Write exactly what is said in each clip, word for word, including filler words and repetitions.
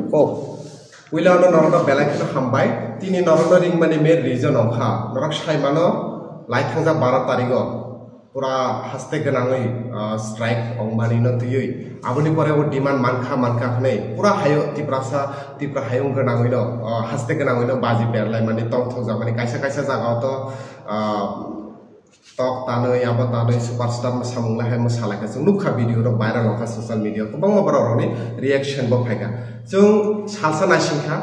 Kok, puila no norokno belai kheno hambai. Tini norokno ringmani main reason wngkha, norok sai mano, lai thangjak baro tarigo pura haste gwnangwi, ah, strike wngmani no twiwi. Aboni pore o demand mankha, mankha hwnwi pura hayo Tiprasa, Tipra hayung gwnangwi no, ah, haste gwnangwi no baji berlaimani, tongthok jakmani, kaisa kaisa jaga o to, ah, tok tanwi, abo tanwi, superstar mwsamung lai hai mwsa lai kha. Chwng nukha video rok viral wngkha social media, kwbangma borok rokni reaction bo phaikha. Chwng salsa naisingkha,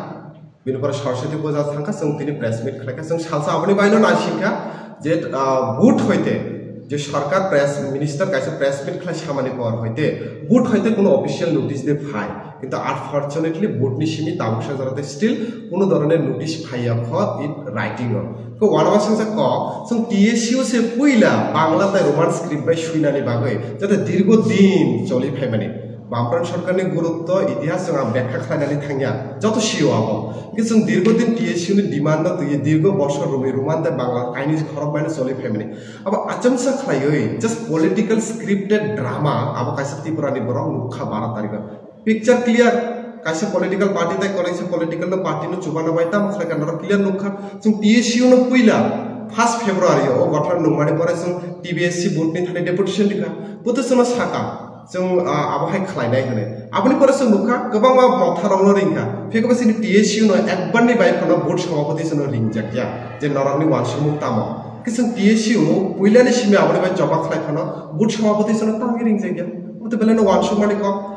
bini pore Saraswati puja thangkha, chwng tini press meet khlaikha. Chwng salsa aboni baino naisingkha je, ah, vote hoite je sarkar press minister kaisa press meet khlai samani por hoite vote hoite kuno official notice de phai. Kintu unfortunately, board ni simi tabuksa jora tei still kuno dhoroner notice phaiya kho in writing o. Ko wanama singsa kok, chwng T S U se puila Bangla tei Roman script bai suinani bagwi, jate dirgo din choli phaimani. Bamfront sarkarni gurutto itihas chwng ang bekha khlainani thangya, joto sio abo. Hwnkhe chwng dirgo din T S U ni demand no twiwi dirgo bosor romwi Roman tei Bangla kainwi khorok baino choli phaimani. Abo achomsa khlaiwi just political scripted drama abo kaisa Tripura ni borok nukha baro tarikh o. Picture clear, kaisa political party tei kaisa political no party no chubana bai tamo khlai kha norok clear nukha. Chwng T S U no puila first February o gothon nungmani pore chwng T B S C board ni thani deputation rikha. Buto chwngno saka chwng, ah, abo hai khlainai hwnwi. Aboni pore chwng nukha kwbangma motha rokno ringkha. Phiya khe chini T S U no ekbar ni bai phano board sabhapati chwngno ringjakya je norokni uansukmung tamo. Khe chwng T S U puilani simi aboni bai choba khlai phano board sabhapati chwngno tamni ringjakya. Buto belai no uansukmani kok.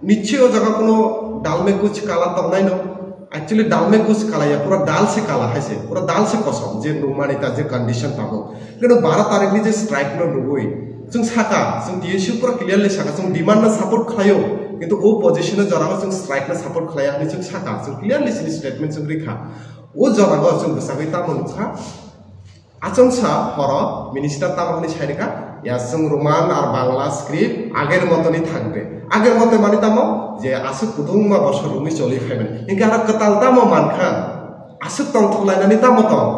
Niche o jaga kuno dalme kuch kala tongnai no. Actually, dalme kuch kala ya, pura dal se kala hai se, pura dal se kosom, je nungmani ta je condition tabuk. Keno baro tarikh ni je strike no nugui, chwng saka, chwng T S U pura clearly saka, chwng demand no support khlaio, kintu o position o jora o chwng strike no support khlaiya hinwi chwng saka, chwng clearly chini statement chwng rikha. O jora o chwng bwsagwi tamo nukha. Achomsa horo minister tamo hwnwi sai rwkha, ya chwng Roman ar Bangla script ager motoni thangbe. Ager mote mani tamo je aswk kwbangma bosor romwi choli phaimani. Hinkhe aro kwtal tamo mankha? Aswk tongthok lainani tamo tong?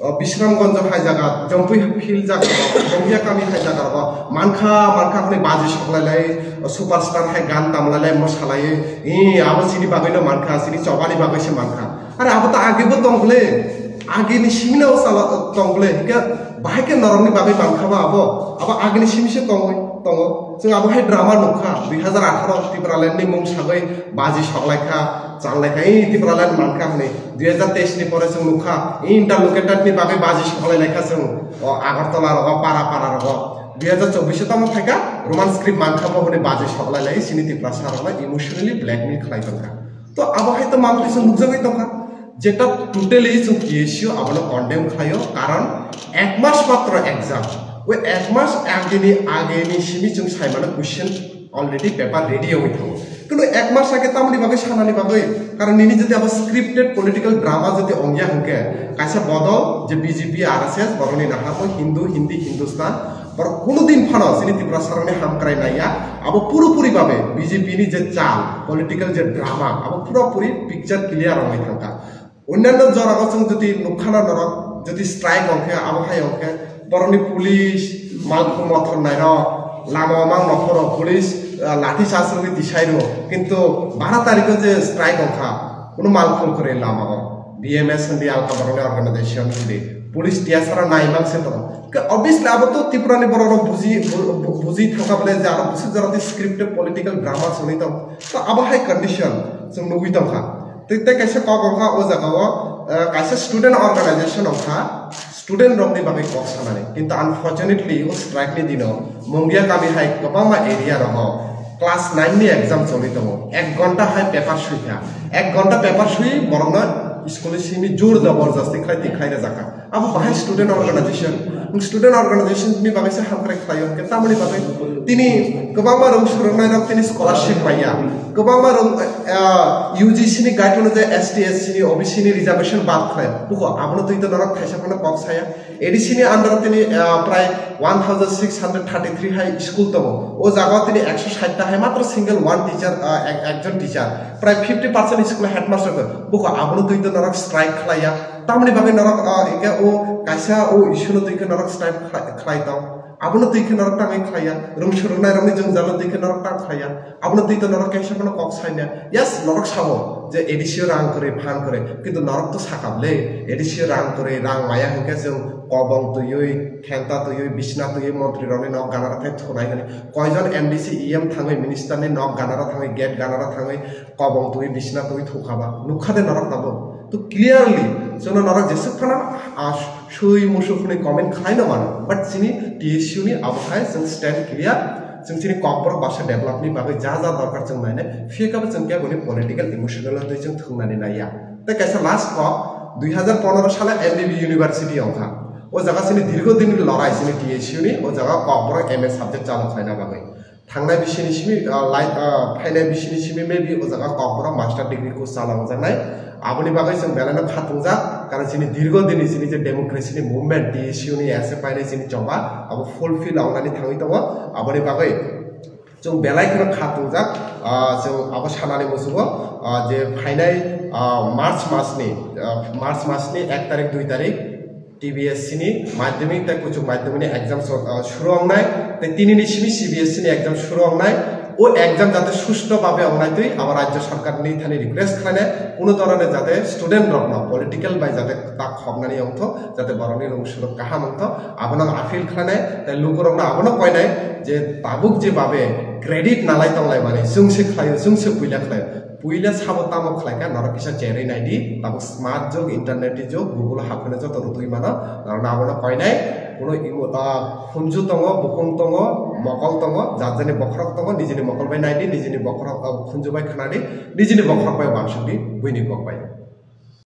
O, Bisramganj hai jaga, Jompui Field jaga, Jompiya Kami hai jaga rogo mankha, mankha hwnwi baji soklai lai, superstar hai gan tamlai lai, mosalai, i, abo chini bagwino mankha, chini chobani bagwi se mankha. Are abo to age bo tong ble, age ni simi no sala tong ble, hingke bahai ke norok ni bagwi mankha ba abo, abo age ni simi se tongwi tongo. Chwng abo hai drama nukha, dui hazar atharo Tipraland ni mung sagwi baji soklaikha, chanlaikha, i Tipraland mankha hwnwi. Dui hazar teis ni pore chwng nukha, i interlocuted ni bagwi baji soklailaikha chwng, o Agartala rogo, Para Para rogo. Dui hazar chobbish o tamo phaikha, Roman script mankha bo hwnwi baji soklailai, chini Tiprasa rokno emotionally blackmail khlai tongkha. To abo hai to mantwi se nukjagwi tongkha, jeta totally chwng T S U abono condemn khlaio, karon ek mas matro exam, o ek mas agini, agini simi chwng saimano question already paper ready wngwi thango. Kunu ek mas age tamoni bagwi sanani bagwi, karon nini jodi abo scripted political drama jodi ongya hwnkhe, kaisa bodol je B J P, R S S, borokni naharbo Hindu, Hindi, Hindustan, borok kunu din phano chini Tiprasa rokni hamkrai naiya, abo purapuri babe B J P ni je chal, political je drama, abo purapuri picture clear wngwi thangkha. Onnanno jorao chwng jodi nukha na norok, jodi strike wngkhe, abo hai wngkhe, borokni police, malkhung mothor nairok, lama o mang nokhoro police, ah, lathi charge rwgwi tisai rwo. Kintu bara tarikh o je strike wngkha, kunu malkhung kwrwi lama o. B M S hwndi alka borokni organization hwndi. Police tiyasara nai mang se tongo. Ke obviously abo to Tripura ni borok rok buji, bu-, bu-, buji thangkha bole je aro bwswk jora tei scripted political drama choli tong. To abo hai condition chwng nugwi tongkha. Tei, tei kaisa kok wngkha o jaga o, eh, kaisa student organization wngkha, student rokni bagwi kok sanani. Kintu unfortunately o strike ni dino Mungia kami hai kwbangma area rogo class nine ni exam choli tongo. Ek ghonta hai paper suikha. Ek ghonta paper sui borokno school ni simi jor jabarjasti khlai twi khlai rwjakha. Abo bahai student organization. Student organization ni bagwi se hamkrai khlaio. Hwnkhe tamoni bagwi tini kwbangma rwng swrwngnai rok tini scholarship manya. Kwbangma rwng, ah, U G C ni guideline je S T, S C ni, O B C ni reservation bad khlai. Buko abono twi to norok thaisa phano kok saya. A D C ni under tini, ah, prai one thousand six hundred thirty-three hai school tongo. O jaga tini ekso sait ta hai matro single one teacher, ah, ek-, ekjon teacher. Prai fifty percent school headmaster ko. Buko abono twi to norok strike khlaiya. Tamoni bagwi norok, ah, hingke o kaisa o issue no twi khe norok strike khlai, khlai tong. Abono twi khe norok tangwi khlaiya, rwng swrwngnairokni jwngjalo twi khe norok tang khlaiya, abono twi to norok kaisa phano kok saimya. Yes, norok sao je A D C o rang kwrwi, phan kwrwi, kintu norok to sakable, A D C o rang kwrwi, rang maya hwnkhe chwng kobong twiwi, khenta twiwi, bisna twiwi montrirokni nok ganaro thai thunai hwnwi. Koijon M D C E M thangwi, minister ni nok ganaro thangwi, gate ganaro thangwi, kobong twi, bisna twi thukha ba nukha de norok tabuk. To clearly chwngno norok jesuk phano, ah, sui musuk hwnwi comment khlaino mano, but chini T S U ni abo hai chwng stand clear. Chwng chini Kokborok basa develop ni bagwi ja ja dorkar chwng nainai, phiya khe bo chwng kebo ni political emotional twi chwng thwngnani naiya. Tei kaisa last kok, dui hazar pondro sale M B B University ongkha. O jaga chini dirgo din ni lorai chini T S U ni, o jaga Kokborok M A subject chalo khlaina bagwi. Thangnai bisini simi, ah, lai, ah, phainai bisini simi maybe o jaga Kokborok master degree course chalangjaknai. Aboni bagwi chwng belai no khatungjak, karon chini dirgo dini chini je democracy ni movement, T S U ni S F I ni chini choba, abo fulfill wngnani thangwi tongo. Aboni bagwi chwng belai kheno khatungjak, ah, chwng abo sanani muchungo, ah, je phainai, ah, March masni, ah, March masni ek tarik, dui tarik, T B S C ni madhyamik tei kuchuk madhyamik ni exam so-, ah, shuru wngnai, tei tini ni simi C B S C ni exam shuru wngnai. O exam jate susto babe wngnai twi abo rajya sarkar ni thani request khlainai, kuno dhoroner jate student rokno political bai jate tak khobnani wngthok, jate borokni rung suruk kaham wngthok, abono appeal khlainai, tei lukurokno abono koinai je tabuk je babe credit nalai tonglaimani, chwngse khlaio, chwngse puila khlaio. Puila sabo tamo khlaikha, norok kisa cherwi naidi, tabuk smart jug, internet ni jug, Google o haphaino joto rwtwi mano, norokno abono koinai. Kuno imo, ah, khunju tongo, bukhung tongo, mokol tongo, jat jani bokhorok tongo, nijini mokol bai naidi, nijini bokhorok, ah, khunju bai khwnadi, nijini bokhorok bai uansukdi, buini kok bai.